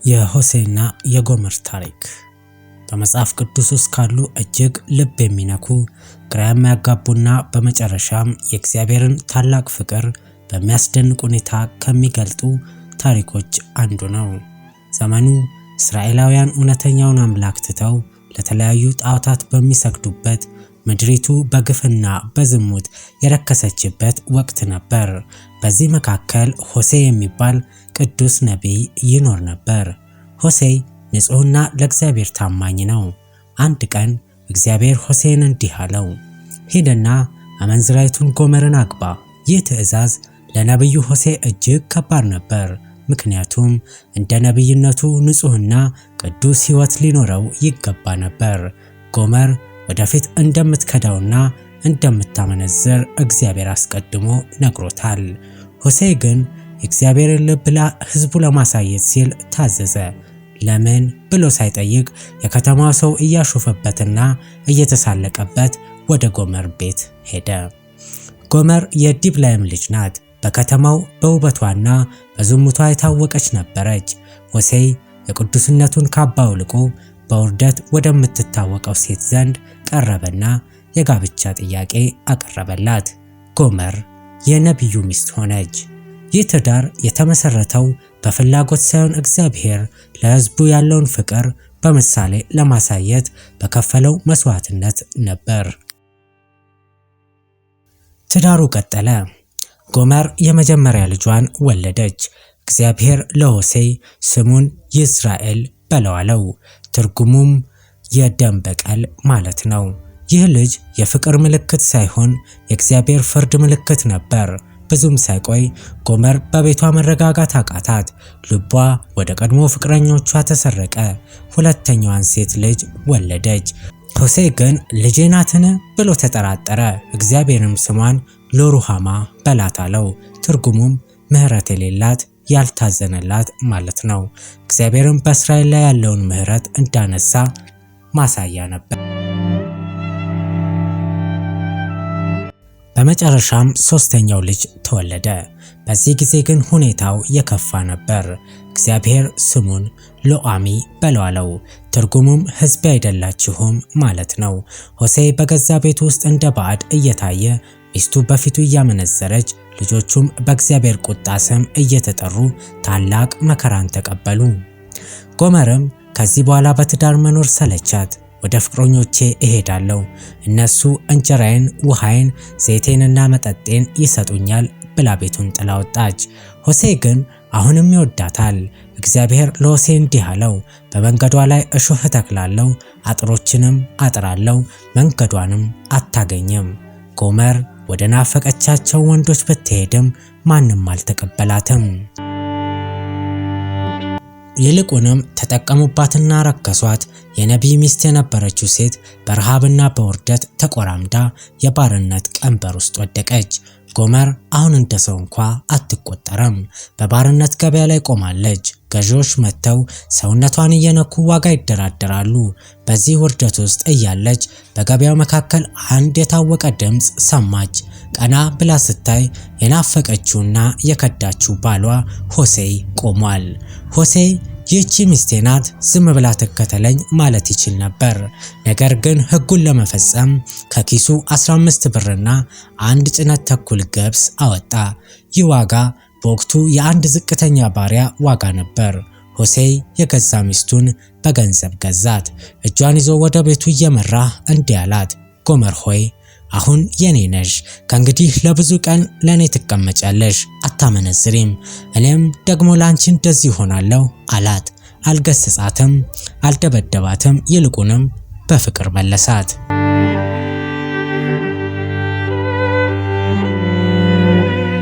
የሆሴዕና የጎመር ታሪክ በመጽሐፍ ቅዱስ ውስጥ ካሉ እጅግ ልብ የሚነኩ፣ ግራ የሚያጋቡና በመጨረሻም የእግዚአብሔርን ታላቅ ፍቅር በሚያስደንቅ ሁኔታ ከሚገልጡ ታሪኮች አንዱ ነው። ዘመኑ እስራኤላውያን እውነተኛውን አምላክ ትተው ለተለያዩ ጣዖታት በሚሰግዱበት፣ ምድሪቱ በግፍና በዝሙት የረከሰችበት ወቅት ነበር። በዚህ መካከል ሆሴዕ የሚባል ቅዱስ ነቢይ ይኖር ነበር። ሆሴዕ ንጹሕና ለእግዚአብሔር ታማኝ ነው። አንድ ቀን እግዚአብሔር ሆሴዕን እንዲህ አለው፣ ሂድና አመንዝራይቱን ጎመርን አግባ። ይህ ትእዛዝ ለነቢዩ ሆሴዕ እጅግ ከባድ ነበር። ምክንያቱም እንደ ነቢይነቱ ንጹሕና ቅዱስ ሕይወት ሊኖረው ይገባ ነበር። ጎመር ወደፊት እንደምትከዳውና እንደምታመነዝር እግዚአብሔር አስቀድሞ ነግሮታል። ሆሴዕ ግን የእግዚአብሔርን ልብ ለሕዝቡ ለማሳየት ሲል ታዘዘ። ለምን ብሎ ሳይጠይቅ የከተማው ሰው እያሾፈበትና እየተሳለቀበት ወደ ጎመር ቤት ሄደ። ጎመር የዲብላይም ልጅ ናት። በከተማው በውበቷና በዝሙቷ የታወቀች ነበረች። ሆሴዕ የቅዱስነቱን ካባ አውልቆ በውርደት ወደምትታወቀው ሴት ዘንድ ቀረበና የጋብቻ ጥያቄ አቀረበላት። ጎመር የነቢዩ ሚስት ሆነች። ይህ ትዳር የተመሰረተው በፍላጎት ሳይሆን እግዚአብሔር ለሕዝቡ ያለውን ፍቅር በምሳሌ ለማሳየት በከፈለው መስዋዕትነት ነበር። ትዳሩ ቀጠለ። ጎመር የመጀመሪያ ልጇን ወለደች። እግዚአብሔር ለሆሴዕ ስሙን ይዝራኤል በለው አለው። ትርጉሙም የደም በቀል ማለት ነው። ይህ ልጅ የፍቅር ምልክት ሳይሆን የእግዚአብሔር ፍርድ ምልክት ነበር። ብዙም ሳይቆይ ጎመር በቤቷ መረጋጋት አቃታት። ልቧ ወደ ቀድሞ ፍቅረኞቿ ተሰረቀ። ሁለተኛዋን ሴት ልጅ ወለደች። ሆሴዕ ግን ልጄ ናትን ብሎ ተጠራጠረ። እግዚአብሔርም ስሟን ሎሩሃማ በላት አለው። ትርጉሙም ምሕረት የሌላት፣ ያልታዘነላት ማለት ነው። እግዚአብሔርም በእስራኤል ላይ ያለውን ምሕረት እንዳነሳ ማሳያ ነበር። በመጨረሻም ሶስተኛው ልጅ ተወለደ። በዚህ ጊዜ ግን ሁኔታው የከፋ ነበር። እግዚአብሔር ስሙን ሎአሚ በለው አለው። ትርጉሙም ሕዝቤ አይደላችሁም ማለት ነው። ሆሴዕ በገዛ ቤቱ ውስጥ እንደ ባዕድ እየታየ፣ ሚስቱ በፊቱ እያመነዘረች፣ ልጆቹም በእግዚአብሔር ቁጣ ስም እየተጠሩ ታላቅ መከራን ተቀበሉ። ጎመርም ከዚህ በኋላ በትዳር መኖር ሰለቻት። ወደ ፍቅረኞቼ እሄዳለሁ፣ እነሱ እንጀራዬን፣ ውሃዬን፣ ዘይቴንና መጠጤን ይሰጡኛል ብላ ቤቱን ጥላ ወጣች። ሆሴዕ ግን አሁንም ይወዳታል። እግዚአብሔር ለሆሴዕ እንዲህ አለው፣ በመንገዷ ላይ እሾህ እተክላለሁ፣ አጥሮችንም አጥራለሁ፣ መንገዷንም አታገኝም። ጎመር ወደ ናፈቀቻቸው ወንዶች ብትሄድም ማንም አልተቀበላትም። ይልቁንም ተጠቀሙባትና ረከሷት። የነቢይ ሚስት የነበረችው ሴት በረሃብና በውርደት ተቆራምዳ የባርነት ቀንበር ውስጥ ወደቀች። ጎመር አሁን እንደ ሰው እንኳ አትቆጠርም። በባርነት ገበያ ላይ ቆማለች። ገዢዎች መጥተው ሰውነቷን እየነኩ ዋጋ ይደራደራሉ። በዚህ ውርደት ውስጥ እያለች በገበያው መካከል አንድ የታወቀ ድምፅ ሰማች። ቀና ብላ ስታይ የናፈቀችውና የከዳችው ባሏ ሆሴዕ ቆሟል። ሆሴዕ ይህቺ ሚስቴ ናት፣ ዝም ብላ ትከተለኝ ማለት ይችል ነበር። ነገር ግን ሕጉን ለመፈጸም ከኪሱ 15 ብርና አንድ ጭነት ተኩል ገብስ አወጣ። ይህ ዋጋ በወቅቱ የአንድ ዝቅተኛ ባሪያ ዋጋ ነበር። ሆሴዕ የገዛ ሚስቱን በገንዘብ ገዛት። እጇን ይዞ ወደ ቤቱ እየመራ እንዲህ አላት፣ ጎመር ሆይ፣ አሁን የኔ ነሽ። ከእንግዲህ ለብዙ ቀን ለኔ ትቀመጫለሽ፣ አታመነዝሪም። እኔም ደግሞ ለአንቺ እንደዚህ ሆናለሁ አላት። አልገሰጻትም፣ አልደበደባትም። ይልቁንም በፍቅር መለሳት።